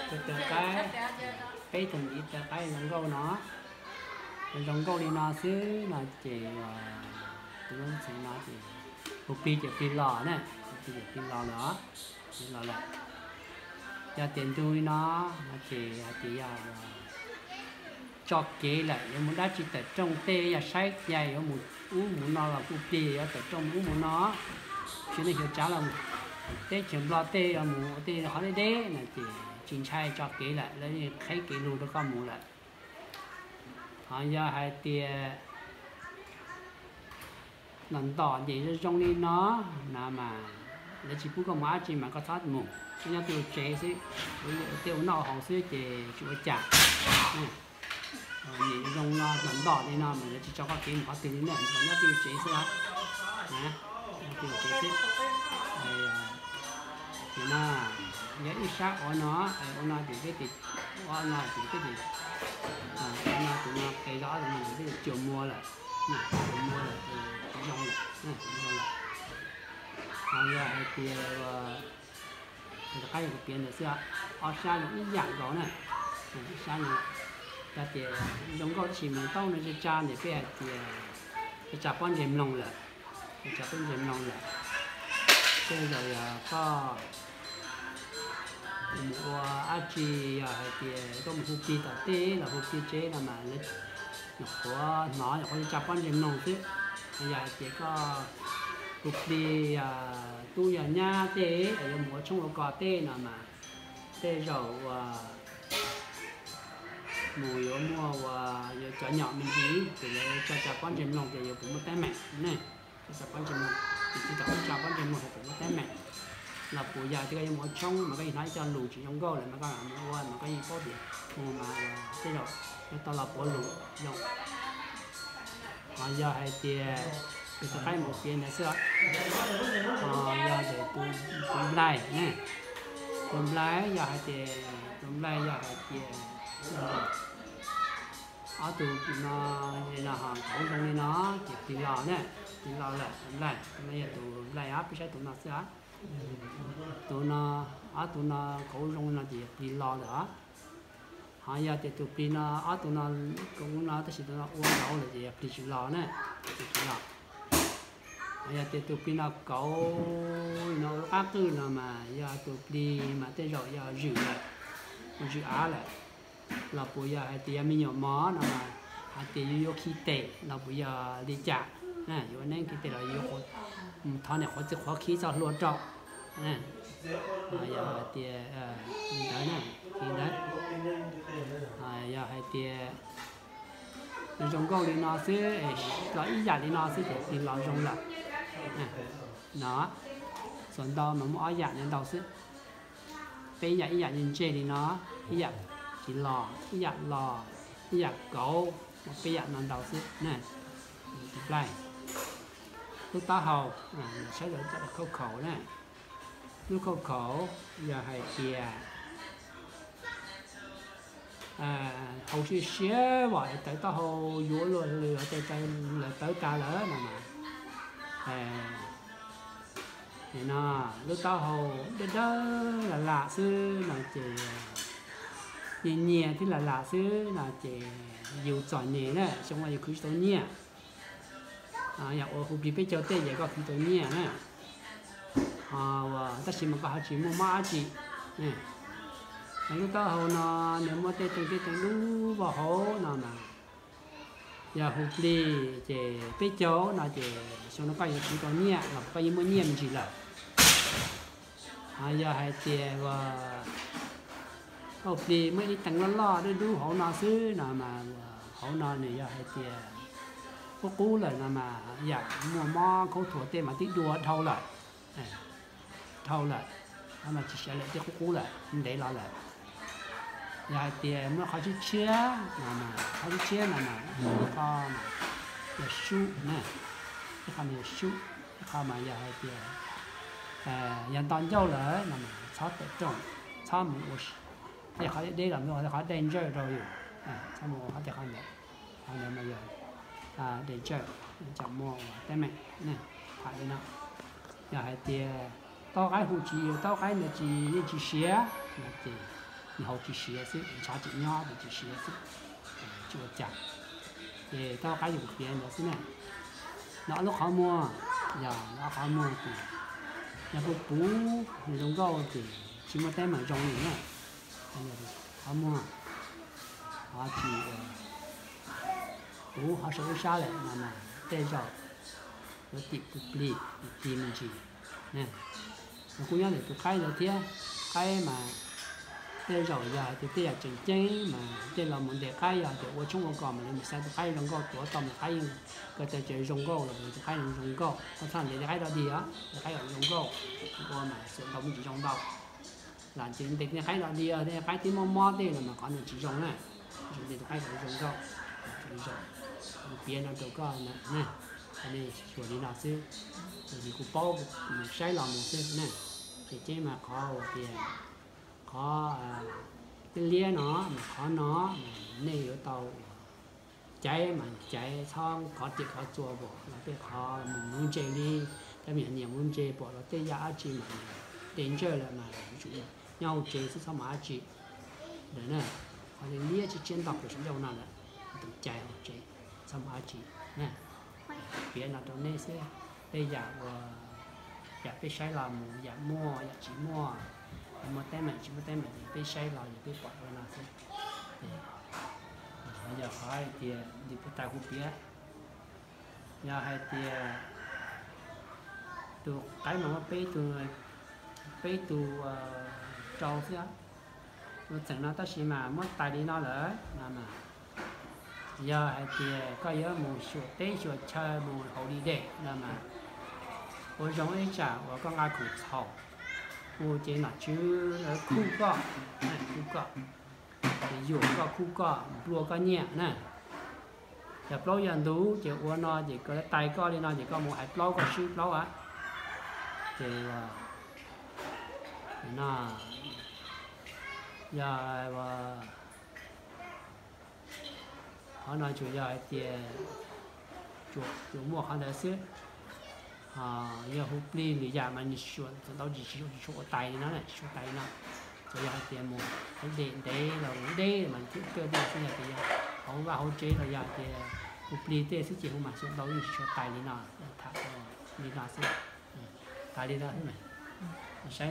Taw qaib, peb tug ntxiv taw qaib zoo nkauj no, zoo nkauj li no xwb no ces tus lub txheem no ces hu plig ces plig los na, hu plig ces plig los lawm, plig los lawm. Yog tias ntu li no no ces hais tias yog tso kev lawm, yuav mus dab tsi tawm rooj tej yog saib cai yuav mus ub mus no los hu plig yuav tawm rooj mus ub mus no. Tsis nej xyov tsav los teb chaws Nplog tej yuav mus tej qhov deb deb no ces tsis ntshai, tso kev lawm, lawv yeej qheb kev lug rau koj mus lawm. Ho yog hais tias ntom ntom ces zoo zoo li no no mas lawv tsis pub koj mus dab tsi mas koj txhob mus, koj nyob twj ywm tsev xwb, tej ua noj ua haus xwb ces tsis ua cas. Ntom ntom li no mas lawv tsis tso koj kev mus qhov twg li na, koj nyob twj ywm tsev xwb os. Nyob twj ywm tsev xwb. Ces no, yog ib sab ua no, ua no ces peb tis, ua no ces peb tis, ua no tus no qe zog ob tus no ces peb tis cua muag lawm, cua muag lawm, zoo lawm, zoo lawm. Ho yog hais tias, tus rov qab yog kuv piav ntawd xwb, ob sab zoo ib yam nkaus na, ib sab no. Yog tias zoo nkauj tab sis mus taub no tsa tsa ntawm peb hais tias peb tsa pob ntseg mloog lawm, peb tsa pob ntseg mloog lawm. Tej zaum yog koj mus ua dab tsi, yog hais tias koj mus hu plig tom teb los hu plig tsev no mas lawv nyuam qhuav hnov, nyuam qhuav tsa pob ntseg mloog xwb. Yog hais tias koj hu plig yog tub yog nyab tej yuav mus ua tshoob ua kos tej no mas tej zaum uas mus yuav muaj uas yuav cov nyom me ntsis ces lawv tsa tsa pob ntseg mloog tias yuav puas muaj teeb meem ne. Tsa pob ntseg mloog, ces tsis tau tsa pob ntseg mloog tias puas muaj teeb meem. Los puas yog tias koj yuav mus ua tshoob mas koj yeej hnov ib co lus tsis zoo nkauj lawm mas koj lam mus ua mas koj yeej paub tias mus mas tej zaum yuav tau los puav lus zoo. Ho yog hais tias, tus rov qab mus piav ntawd xwb, ho yog ntawm tus nplaig ne, tus nplaig yog hais tias, tus nplaig yog hais tias ob tug no, no ho kauv zoo li no ces plig los na, plig los lawm tus nplaig, tus no yog tus nplaig os, peb saib tus no xwb os. Tus no, ob tug no kauv zoo li no ces yog plig los lawm os. Ho yog tias tus plig no, ob tug no kauv no tab sis tus no ua kauv lawm ces yog plig tsis los na, plig tsis los. Ho yog tias tus plig no kauv no ua lub qab qwj no mas yog tus plig mas tej zaum yog zwm lawm, zwm av lawm. Los puas yog hais tias yog me nyuam mos no mas hais tias yus yuav khi tes los puas yog li cas, yuav ua neeb khi tes los yuav thov niam qhuav txiv qhuav khi txoj hlua rau. Yog hais tias li ntawd na, li ntawd. Yog hais tias zoo nkauj li no xwb, los ib yam li no xwb ces plig los zoo lawm. No, xuas ntau mas muaj ob yam li ntau xwb. Peb yam ib yam li ntsej li no, ib yam tsis los, ib yam los, ib yam kauv, peb yam no ntau xwb na. Tus nplaig, lub taub hau, saib lawv khauj khaum na. Lub khauj khaum yog hais tias haus siab siab vam es tawv taub hau yuav luag lwm tej lawv tawv tas lawm no mas, no, lub taub hau dawb dawb lam lam xwb no ces, nyias nyias thiab lam lam xwb no ces yus txom nyem na, xyoo no yus khwv tsis tau nyiaj. Yog ua hu plig peb caug tej ces koj khwv tau nyiaj na. Ho tab sis mas koj ho tsis muaj mob dab tsi. Lub taub hau no nws muaj tej teev tej teev dub vau hauv no mas, yog hu plig ces peb caug no ces xyoo no koj yuav khwv tau nyiaj los koj yeej muaj nyiaj me ntsis lawm. Ho yog hais tias uas hu plig muaj ib teev loj loj dub dub hauv no xwb no mas hauv no nws yog hais tias qub qub lawm no mas yam muaj mob khaub thuas tej mas twb dua dhau lawm, dhau lawm, no mas tsis sawv lawm, twb qub qub lawm, ntev los lawm. Yog hais tias muaj qhov tshiab tshiab no mas, qhov tshiab tshiab no mas ib qho mas yog sub na, ib qho mas yog sub, ib qho mas yog hais tias yog nto ncauj lawm no mas txhob tawm rooj, txhob mus ua tej qhov deb deb los mus ua tej qhov dai ntsawj rau yus, txhob mus ua qhov tej qhov ntawd. Qhov ntawd mas yog dai ntsawj, tseem muaj teeb meem. Tham li no, yog hais tias taub qaib hu tsis, taub qaib ntawd tsis, yeej tsis siav no ces nws haus tsis siav xwb, ntshav tseem nyob ces tsis siav xwb, tsis ua cas. Ces tau qaib yus piav ntawd xwb na. Nws ob lub qhov muag, yog nws ob qhov muag ces yog puv puv zoo nkauj ces tsis muaj teeb meem zoo li na. Qhov muag, qhov tsis puv, qhov saum lub sab lawm no mas tej zaum yuav tim plig, tim plig me ntsis. Nws kuj nyob ntawm tus qaib ntawd thiab. Qaib mas tej zaum yog hais tias tej yam tseem ceeb mas tej los mus ntes qaib, yog hais tias ua tshoob ua kos mas lawv mus xaiv tus qaib zoo nkauj tuav tau mas qaib yeej ko taw ces zoo nkauj los tus qaib zoo zoo nkauj, koj txhob ntes tej qaib dog dig os, tej qaib kom zoo nkauj, ua mas xuam ntau me ntsis zoo ntau. Lam ces ntes tej qaib dog dig, tej qaib twb mob mob tej los mas qhov ntawd tsis zoo na. Zoo ntes tus qaib kom zoo nkauj, zoo, kuv piav no rau koj na, nej xyuas li no xwb, tab sis kuv paub, kuv saib los mus xwb na. Ces ces mas qhov uas tias qhov liab liab no mas qhov no nej yuav tau caiv mas caiv, txhob khov riam khov txuas pom los tej qhov mus nuv ntses li, cov me nyuam niam mus ntses pom los tej yam dab tsi mas de ntsawj lawm mas yuav tsum nyob hauv tsev xwb, txhob mus dab tsi. Ntawd na, qhov liab liab tshiab tshiab ntog kuv sawv daws no lawm, tus cai hauv tsev, txhob mus dab tsi na. Piav no rau nej xwb, tej yam uas yam peb saib los mus, yam muaj yam tsis muaj, yam muaj teeb meem tsis muaj teeb meem ces peb saib los yog peb pom ua no xwb. Yog qhov hais tias nws puag ta kuv piav, yog hais tias tus qaib mas muaj peb tus, peb tus rau xwb, tus txheem no tab sis mas muab tais li no lawm no mas, yog hais tias koj yuav mus xyuas teb xyuas chaw mus haus li dej no mas, ua zoo ib tsam uas koj nqa khoom txhaum mus ces nom tswv khuj koj, khuj koj, yuam koj, khuj koj, nplua koj nyiaj na. Yog plaub yog ntug ces ua no ces koj tais koj li no ces koj mus hais plaub koj swb plaub a. Ces no yog qhov no tsuas yog hais tias tsuas muaj qhov ntawd xwb. Yog hu plig lwm yam mas nws xuam ntau tsis tshua ua tais li no, tsis ua tais li no. Tsuas yog hais tias mus hais dej ntev los deb mas thiaj tuaj tej xwb, yog tias yog hauv vaj hauv tsev los yog tias hu plig tej xwb ces hu mas xuam ntau yeej tsis tshua tais li no. Tham li no xwb, tas li no xwb. Saib